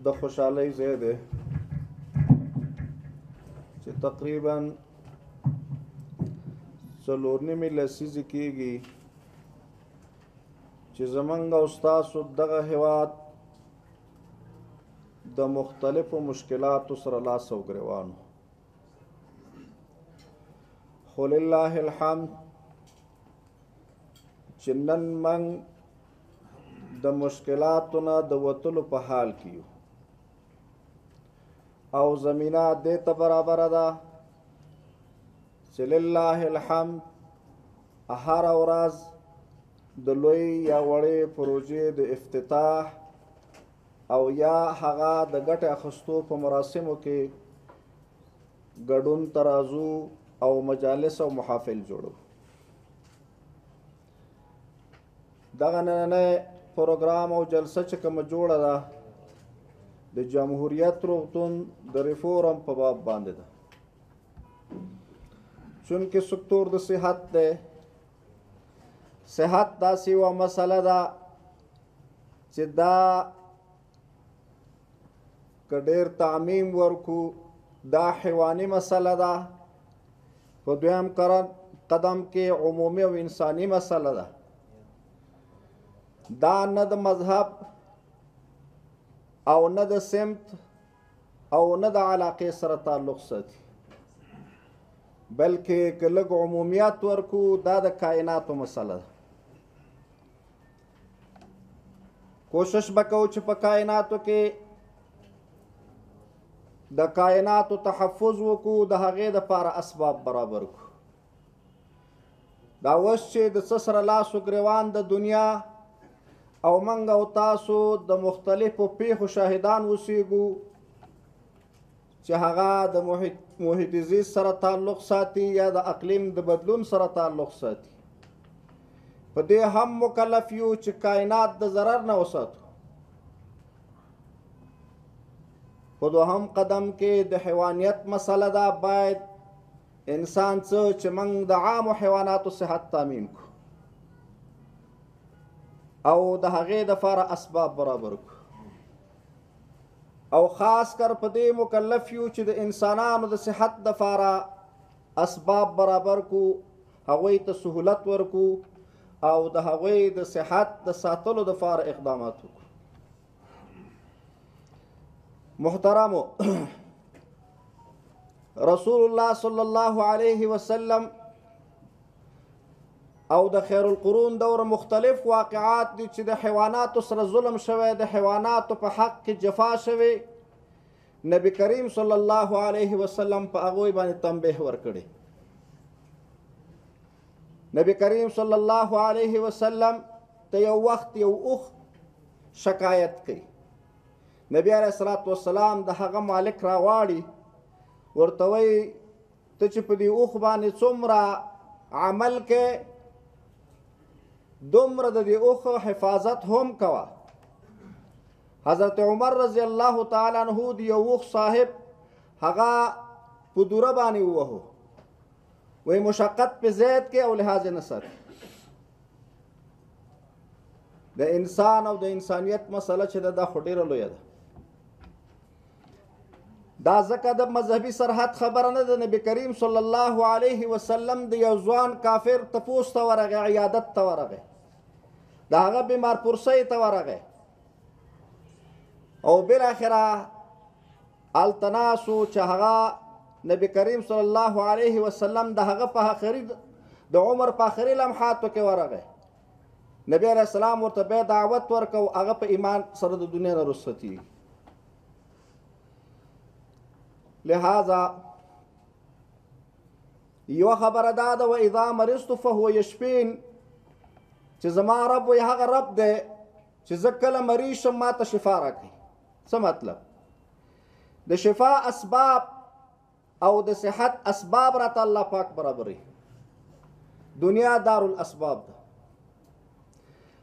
د خوشحالۍ ځای دی چې تقریبا 4.5 لسیزې کېږي چې زمونږ او ستاسو دغه هیواد د مختلفو مشکلاتو سره لاس او ګریوان و. خو لله الحمد چې نن موږ د مشکلاتو نه د وتلو په حال کې یو او زمینه دې ته برابره ده چې لله الحمد هره ورځ د لوی یا وړې پروژې د افتتاح او یا هغه د ګټې اخیستو په مراسمو کې ګډون ته راځو او مجالس او محافل جوړو. دغه نننی پروګرام او جلسه چې کومه جوړه ده د جمهوریت روغتون د ریفورم په باب باندې ده. چونکه سکتور د صحت دی، صحت داسې یوه مسله ده چې دا که ډېر تعمیم ورکو دا حیواني مسله ده، په دویم قدم کې عمومي او انساني مسله ده. دا نه د مذهب او نه د سمت او نه د علاقې سره تعلق ساتي، بلکې که لږ عمومیت ورکو دا د کائناتو مسله ده. کوشش به کوو چې په کائناتو کې د کائناتو تحفظ وکړو، د هغې دپاره اسباب برابر کړو. دا اوس چې د څه سره لاس و ګریوان د دنیا او موږ او تاسو د مختلفو پیښو شاهدان اوسیږو چې هغه د محیط زیست سره تعلق ساتي یا د اقلیم د بدلون سره تعلق ساتي، په دې هم مکلف یو چې کائنات د ضرر نه وساتو. په دوهم قدم کې د حیوانیت مسله ده، باید انسان څه چې موږ د عامو حیواناتو صحت تامین کړو او د هغې دپاره اسباب برابر کړو، او خاص کر په دې مکلف یو چې د انسانانو د صحت دپاره اسباب برابر کړو، هغوی ته سهولت ورکړو او د هغوی د صحت د ساتلو دپاره اقدامات وکړو. محترمو، رسول الله صلی الله علیه وسلم او د خیر القرون دور مختلف واقعات دي چې د حیواناتو سره ظلم شوی، د حیواناتو په حق کې جفا شوی. نبی کریم صلی الله علیه وسلم په هغوی باندې تنبیه ورکړی. نبی کریم صلی الله علیه وسلم ته یو وخت یو اوښ شکایت کوي. نبی علیه الصلاة والسلام د هغه مالک راغواړي، ورته وایي ته چې په دې اوښ باندې څومره عمل کې دومره د دې اوښ حفاظت هم کوه. حضرت عمر رضی الله تعالی عنه د یو اوښ صاحب هغه په دوره باندې ووهو، وایي مشقت په زید کې او لحاظ نه ساتي. د انسان او د انسانیت مسله چې ده دا خو ډېره لویه ده. دا ځکه د مذهبي سرحد خبره نه ده. نبی کریم صلی الله علیه وسلم د یو ځوان کافر تپوس ته ورغی، عیادت ته ورغی، د هغه بیمار پرسۍ ته ورغی او بالاخره هلته ناست و چې هغه نبی کریم صلی الله علیه وسلم د هغه په آخري د عمر په آخري لمحاتو کې ورغی. نبی علیه السلام ورته بیا دعوت ورکړ، هغه په ایمان سره د دنیا نه رخصتېږي. لہذا یو خبره دا ده، و اذا مرضت فهو یشفین، چې زما رب وایي هغه رب دی چې زه کله مریض شم ما ته شفا راکوي. څه مطلب؟ د شفا اسباب او د صحت اسباب راته الله پاک برابروي. دنیا دار الاسباب ده.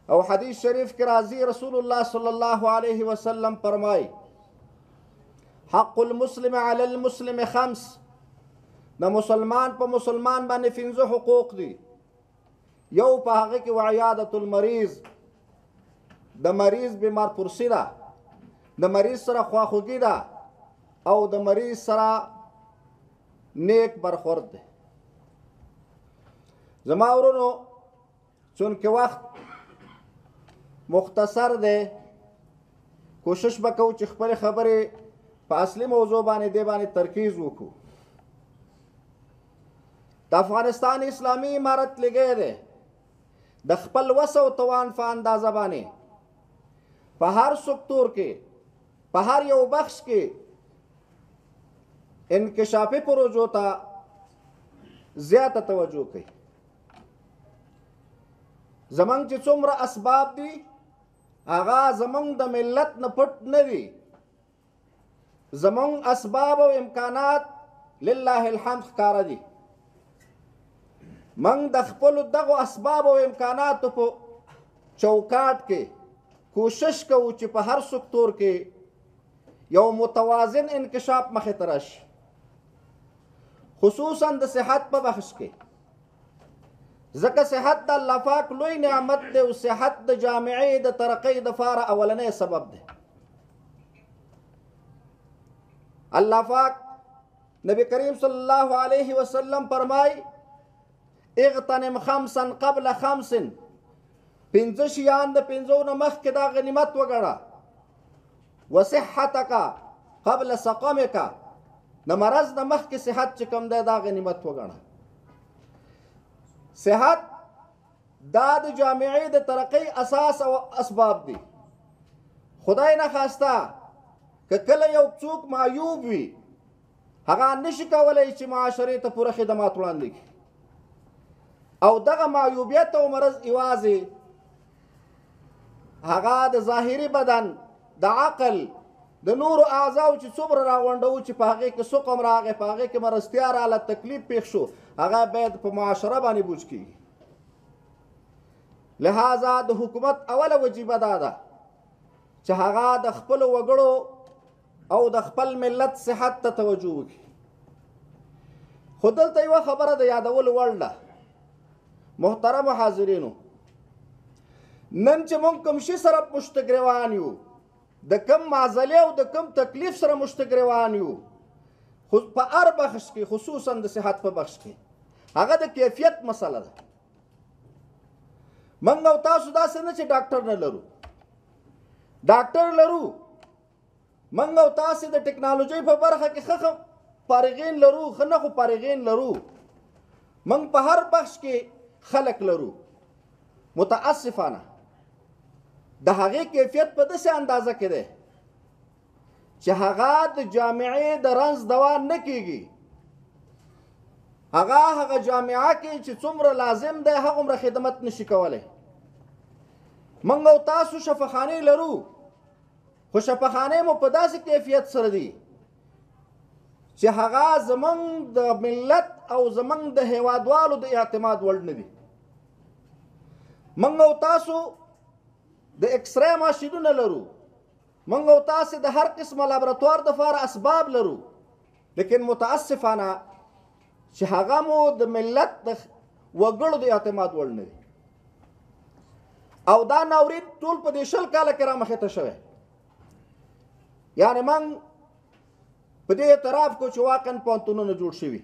او حدیث شریف کې راځي رسول الله صلی الله علیه وسلم فرمایي حق المسلم علی المسلم خمس، د مسلمان په مسلمان باندې 5 حقوق دي. یو په هغه کې وعیادت المریض، د مریض بیمار پرسي ده. د مریض سره خواخوږي ده او د مریض سره نیک برخورد دی. زما ورونو، چونکه وخت مختصر دی، کوشش به کوو چې خپلې خبرې په اصلي موضوع باندې دې باندې ترکیز وکړو. د افغانستان اسلامي امارت لګی دی د خپل وس او توان په اندازه باندې په هر سکتور کې، په هر یو بخش کې انکشافي پروژو ته زیاته توجه کوي. زمونږ چې څومره اسباب دي هغه زمونږ د ملت نه پټ نه دي. زمونږ اسباب او امکانات لله الحمد ښکاره دي. موږ د خپلو دغو اسباب او امکاناتو په چوکاټ کې کوشش کوو چې په هر سکتور کې یو متوازن انکشاف مخې ته راشي، خصوصا د صحت په بخش کې، ځکه صحت د الله پاک لوی نعمت دی او صحت د جامعې د ترقۍ دپاره اولنی سبب دی. الله پاک نبی کریم صلی الله علیه وسلم فرمای: اغتنم خمسا قبل خمس، پنځه شیان د پنځو نه مخکې دا غنیمت وګڼه. وصحتک قبل سقمک، د مرض نه مخکې صحت چې کوم دی دا غنیمت وګڼه. صحت دا د جامعې د ترقۍ اساس او اسباب دي. خدای نه خواسته که کله یو څوک معیوب وي، هغه نشي کولی چې معاشرې ته پوره خدمات وړاندې کړي، او دغه معیوبیت او مرض یوازې هغه د ظاهري بدن، د عقل، د نورو اعضاو چې څومره راغونډوو چې په هغې کې سقم راغی، په هغې کې مرضتیا راغله، تکلیف پېښ شو، هغه باید په معاشره باندې بوج کېږي. لهذا د حکومت اوله وجیبه دا ده چې هغه د خپلو وګړو او د خپل ملت صحت ته توجه وکړي. خو دلته یوه خبره د یادولو وړ ده، محترمو حاضرینو، نن چې موږ کوم شي سره مشتګریوان یو، د کم معضلې او د کم تکلیف سره مشتګریوان یو، خو په هر بخش کې، خصوصا د صحت په بخش کې، هغه د کیفیت مسله ده. موږ او تاسو داسې نه چې ډاکټر نه لرو، ډاکټر لرو. موږ او تاسو د ټکنالوژۍ په برخه کې ښه ښه فارغین لرو، ښه نه خو فارغین لرو. موږ په هر بخش کې خلک لرو. متاسفانه د هغې کیفیت په داسې اندازه کې دی چې هغه د جامعې د رنځ دوا نه کیږي. هغه هغه جامعه کې چې څومره لازم دی هغومره خدمت نشي کولی. موږ او تاسو شفاخانې لرو، خو شفاخانې مو په داسې کیفیت سره دي چې هغه زمونږ د ملت او زمونږ د هیوادوالو د اعتماد وړ نه دي. موږ او تاسو د اکسری ماشینونه لرو، موږ او تاسو د هر قسمه لابراتوار دپاره اسباب لرو، لیکن متاسفانه چې هغه مو د ملت د وګړو د اعتماد وړ نه دي. او دا ناورین ټول په دې 20 کاله کې رامخې ته شوی. یعنې موږ په دې اعتراف کو چې واقعا پوهنتونونه جوړ شوي،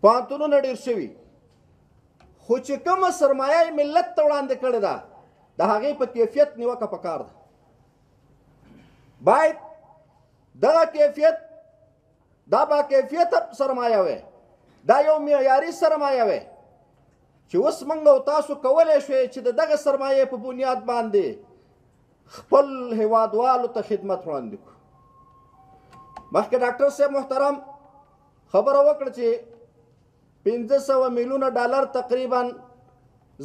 پوهنتونونه ډېر شوي، خو چې کومه سرمایه یې ملت ته وړاندې کړې ده د هغې په کیفیت نیوکه پکار ده. باید دغه کیفیت، دا با کیفیت سرمایه وي، دا یو معیاري سرمایه وي چې اوس موږ او تاسو کولی شوئ چې د دغه سرمایې په بنیاد باندې خپل هیوادوالو ته خدمت وړاندې کړو. مخکې ډاکټر صاحب محترم خبره وکړه چې 500 میلیونه ډالر تقریبا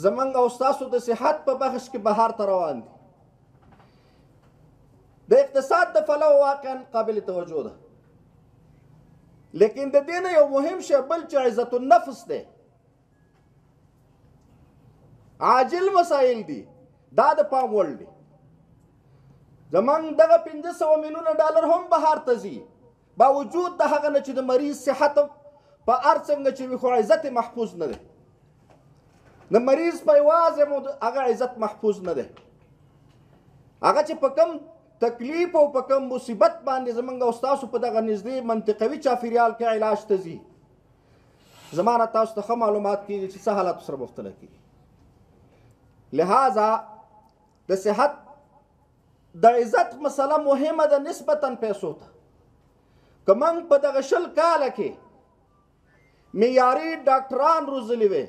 زمونږ او ستاسو د صحت په بخش کې بهر ته روان دي. د اقتصاد د پلوه واقعا قابل توجه ده، لیکن د دې نه یو مهم شی بل چې عزت النفس دی، عاجل مسایل دي، دا د پام وړ دي. زمونږ دغه 500 میلیونه ډالر هم بهر ته ځي، باوجود د هغه نه چې د مریض صحت په هر څنګه چې وي خو عزت یې محفوظ نه دی. د مریض په یوازې مو هغه عزت محفوظ نه دی. هغه چې په کوم تکلیف او په کوم مصیبت باندې زمونږ او ستاسو په دغه نږدې منطقوي چاپېریال کې علاج ته ځي، زما نه تاسو ته ښه معلومات کېږي چې څه حالاتو سره مبتلا کېږي. لهذا د صحت د عزت مسله مهمه ده نسبتا پیسو ته. که موږ په دغه 20 کاله کې معیاري ډاکټران روزلي وی،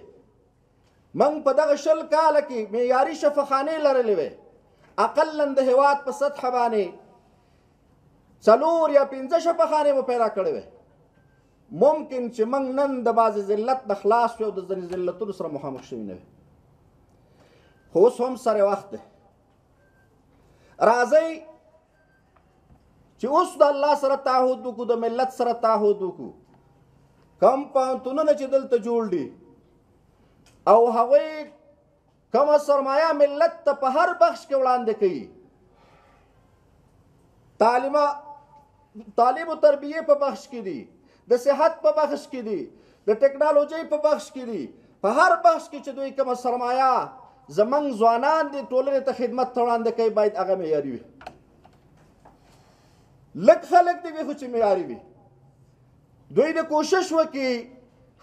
موږ په دغه 20 کاله کې معیاري شفاخانې لرلې وی، اقلا د هیواد په سطح باندې 4 یا 5 شفاخانې مو پیدا کړې وی، ممکن چې موږ نن د بعضې ذلت نه خلاص وی او د ځینې ذلتونو سره مخامخ شوي نه وی. خو اوس هم سره وخت دی. راځئ چې اوس د الله سره تعهد وکړو، د ملت سره تعهد وکړو. کوم پوهنتونونه چې دلته جوړ دي او هغوی کومه سرمایه ملت ته په هر بخش کې وړاندې کوي، تعلیم و تربیې په بخش کې دي، د صحت په بخش کې دي، د ټکنالوژۍ په بخش کې دي، په هر بخش کې چې دوی کومه سرمایه زمونږ ځوانان دي ټولنې ته خدمت ته وړاندې کوي، باید هغه معیاري وي. لږ خلک دې وي خو چې معیاري وي. دوی دې کوشش وکړي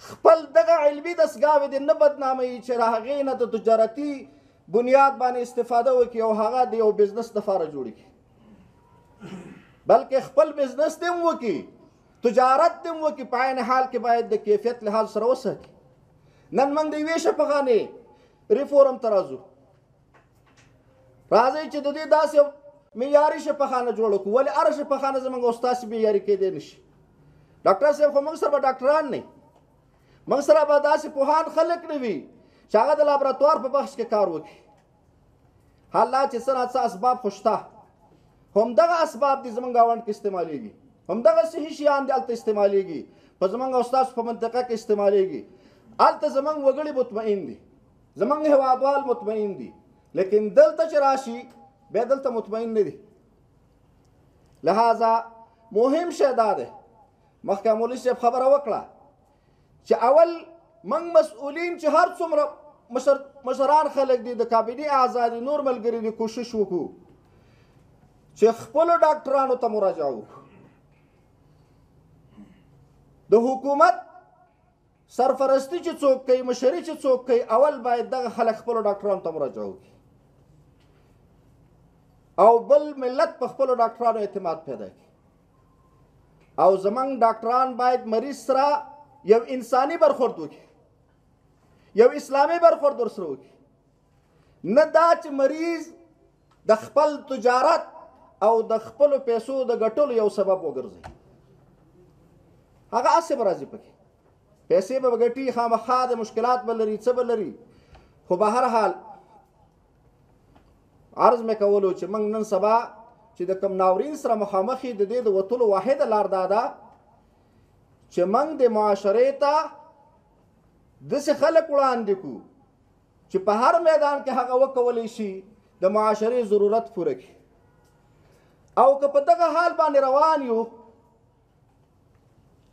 خپل دغه علمي دستګاوې دې نه بدناموي چې له هغې نه د تجارتي بنیاد باندې استفاده وکړي او هغه د یو بزنس دپاره جوړ کړي، بلکې خپل بزنس دې هم وکړي، تجارت دې هم وکړي، په عین حال کې باید د کیفیت لحاظ سره وساتي. نن موږ د یوې شفاخانې ریفورم ته راځو. راځئ چې د دې داسې معیاري شفاخانه جوړه کړو. ولې هره شفاخانه زموږ او ستاسې معیاري کېدی نه شي؟ ډاکټر صاحب خو موږ سره به ډاکټران نه، موږ سره به داسې پوهان خلک نه وي چې هغه د لابراتوار په بخش کې کار وکړي. حال دا چې څه ناڅه اسباب خو شته، همدغه اسباب دي زموږ ګاونډ کې استعمالېږي، همدغه صحي شیان دي هلته استعمالېږي، په زموږ او ستاسو په منطقه کې استعمالېږي. هلته زموږ وګړي مطمئن دي، زموږ هیوادوال مطمئن دي، لیکن دلته چې راشي بیا دلته مطمئن نه دي. لهذا مهم شی دا دی، مخکې مولوي صاحب خبره وکړه چې اول موږ مسؤلین چې هر څومره مشران خلک دي، د کابینې اعضا دي، نور ملګري دي، کوشش وکړو چې خپلو ډاکټرانو ته مراجعه وکړو. د حکومت سرپرستي چې څوک کوي، مشري چې څوک کوي، اول باید دغه خلک خپلو ډاکټرانو ته مراجعه وکړي او بل ملت په خپلو ډاکټرانو اعتماد پیدا کړي. او زمونږ ډاکټران باید مریض سره یو انساني برخورد وکړي، یو اسلامي برخورد ورسره وکړي، نه دا چې مریض د خپل تجارت او د خپلو پیسو د ګټلو یو سبب وګرځي. هغه هسې به راځي، پکې پیسې به ګټي، خامخا د مشکلات به لري، څه به لري، خو به هر حال عرض مې کولو چې موږ نن سبا چې د کوم ناورین سره مخامخ یو، د دې د وتلو واحده لار دا ده چې موږ د معاشرې ته داسې خلک وړاندې کړو چې په هر میدان کې هغه وکولی شي د معاشرې ضرورت پوره کړي. او که په دغه حال باندې روان یو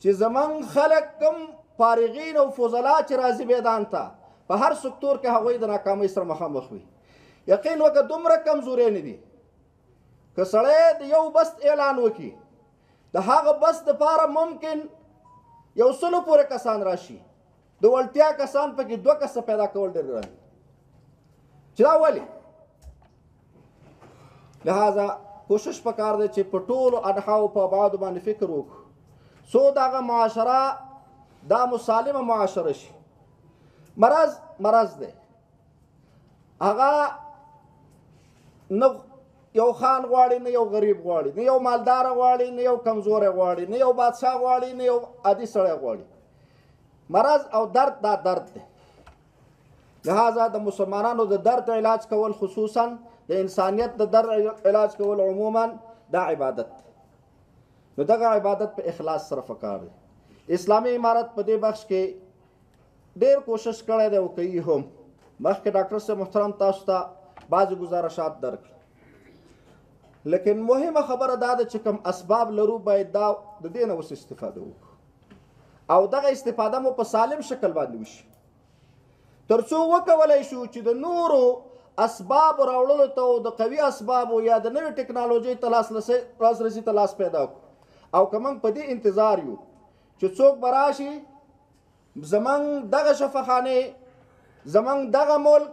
چې زمونږ خلک کوم فارغین او فضلا چې راځي میدان ته، په هر سکتور کې هغوی د ناکامۍ سره مخامخ وي. یقین وکړه دومره کمزوري نه دي که سړی د یو بست اعلان وکړي، د هغه بست دپاره ممکن 100 پورې کسان راشي، د وړتیا کسان پکې 2 کسه پیدا کول ډېر ګران دي. چې دا ولې؟ لهذا کوشش پکار دی چې په ټولو انحاو په ابعادو باندې فکر وکړو څو دغه معاشره دا مسالمه معاشره شي. مرض مرض دی، هغه نه یو خان غواړي، نه یو غریب غواړي، نه یو مالدار غواړي، نه یو کمزوری غواړي، نه یو بادشاه غواړي، نه یو عادي سړی غواړي. مرض او درد دا درد دی. لهذا د مسلمانانو د درد علاج کول، خصوصا د انسانیت د درد علاج کول عموما دا عبادت دی. نو دغه عبادت په اخلاص سره پکار دی. اسلامي امارت په دې بخش کې ډېر کوشش کړی دی او کوي هم. مخکې ډاکټر صاحب محترم تاسو ته بعضې ګزارشات درکړل، لیکن مهمه خبره دا ده چې کوم اسباب لرو باید دا د دې نه اوس استفاده وکړو او دغه استفاده مو په سالم شکل باندې وشي، تر څو وکولی شو چې د نورو اسباب راوړلو ته او د قوي اسبابو یا د نوې ټکنالوژۍ ته لاسرسي ته لاس پیدا کړو، او که موږ په دې انتظار یو چې څوک به راشي زمونږ دغه شفاخانې، زمونږ دغه ملک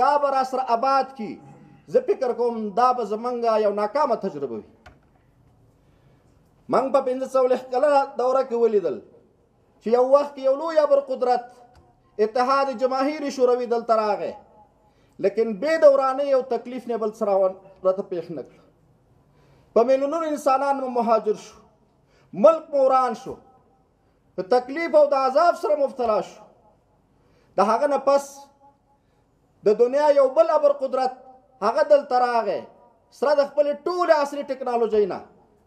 دا به راسره آباد کړي، زه فکر کوم دا به زمونږ یو ناکامه تجربه وي. موږ په 45 کلنه دوره کې ولیدل چې یو وخت کې یو لوی ابر قدرت اتحاد جماهیر شوروي دلته راغی، لیکن بې د ورانۍ او تکلیف نه بل څه راته پېښ نه کړه. په میلیونونو انسانان مو مهاجر شو، ملک مو وران شو، په تکلیف او د عذاب سره مبتلا شو. د هغه نه پس د دنیا یو بل ابر قدرت هغه دلته راغی سره د خپلې ټولې عصري ټکنالوژۍ نه،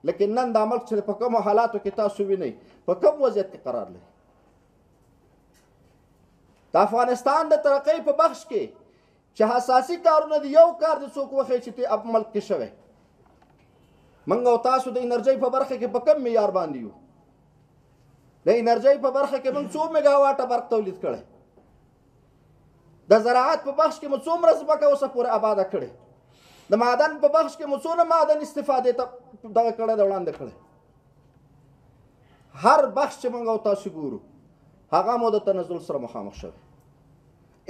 لیکن نن دا ملک چې په کومو حالاتو کې تاسو وینئ په کوم وضعیت کې قرار لري. د افغانستان د ترقۍ په بخش کې چې حساسي کارونه دي، یو کار دې څوک وښیي چې تی اب ملک کې شوی. موږ او تاسو د انرژۍ په برخه کې په کوم معیار باندې یو؟ د انرژۍ په برخه کې موږ څو میګاواټه برق تولید کړی؟ د زراعت په بخش کې مو څومره ځمکه اوسه پورې آباده کړې؟ د معدن په بخش کې مو څونه معدن استفادې ته دغه کړی د وړاندې کړی؟ هر بخش چې موږ او تاسو ګورو هغه مو د تنزل سره مخامخ شوی.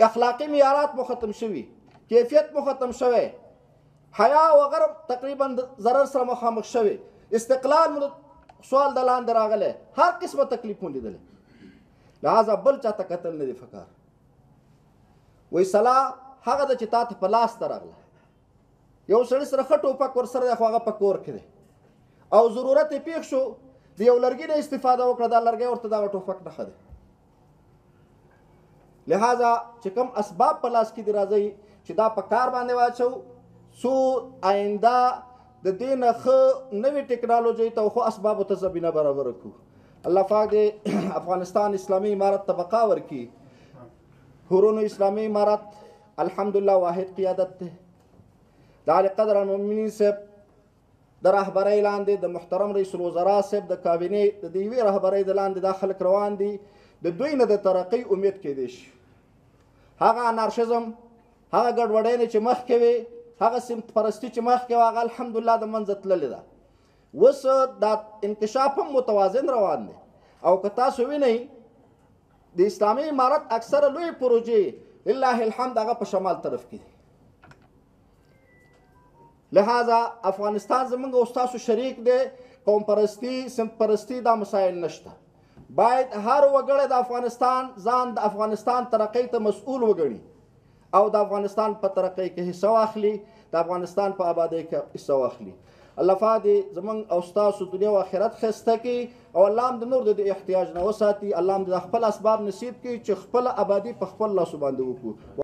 اخلاقي معیارات مو ختم شوي، کیفیت مو ختم شوی، حیا او غرب تقریبا ضرر سره مخامخ شوی، استقلال مو سوال د لاندې راغلی، هر قسمه تکلیف مو لیدلی. لهذا بل چاته کتل نه دی فکار. وایي سلا هغه ده چې تا ته په لاس ته راغله. یو سړي سره ښه ټوپک ورسره دی، خو هغه په کور کې دی او ضرورت یې پېښ شو، د یو لرګي نه استفاده وکړه، دا لرګی ورته دغه ټوپک نښه دی. لهذا چې کوم اسباب په لاس کې دي، راځئ چې دا په کار باندې واچو، څو آینده د دې نه ښه نوې ټکنالوژۍ ته او ښو اسبابو ته زمینه برابره کړو. الله پاک دې افغانستان اسلامي امارت ته بقا ورکړي. هورونو اسلامي امارت الحمدلله واحد قیادت دی. د عالي قدر المؤمنین صاحب د رهبرۍ لاندې، د محترم رئیس الوزرا صاحب د کابینې د دې یوې رهبرۍ د لاندې دا خلک روان دي. د دوی نه د ترقۍ امید کېدی شي. هغه انارشیزم، هغه ګډوډۍ نه چې مخکې وې، هغه سمت پرستي چې مخکې وه، هغه الحمدلله د منځه تللې ده. اوس دا انکشاف هم متوازن روان دی. او که تاسو وینئ د اسلامي امارت اکثره لوی پروژې لله الحمد هغه په شمال طرف کې دي. لهذا افغانستان زمونږ او ستاسو شریک دی. قوم پرستی، سمت پرستی دا مسایل نشته. باید هر وګړی د افغانستان ځان د افغانستان ترقۍ ته مسؤل وګڼي او د افغانستان په ترقۍ کې حصه واخلي، د افغانستان په آبادۍ کې حصه واخلي. الله پاک دې زمونږ او ستاسو دنیا او آخرت ښایسته کړي او الله هم د نور د دې احتیاج نه وساتي. الله هم د خپل اسباب نصیب کړي چې خپله آبادي په خپل لاسو باندې وکړو.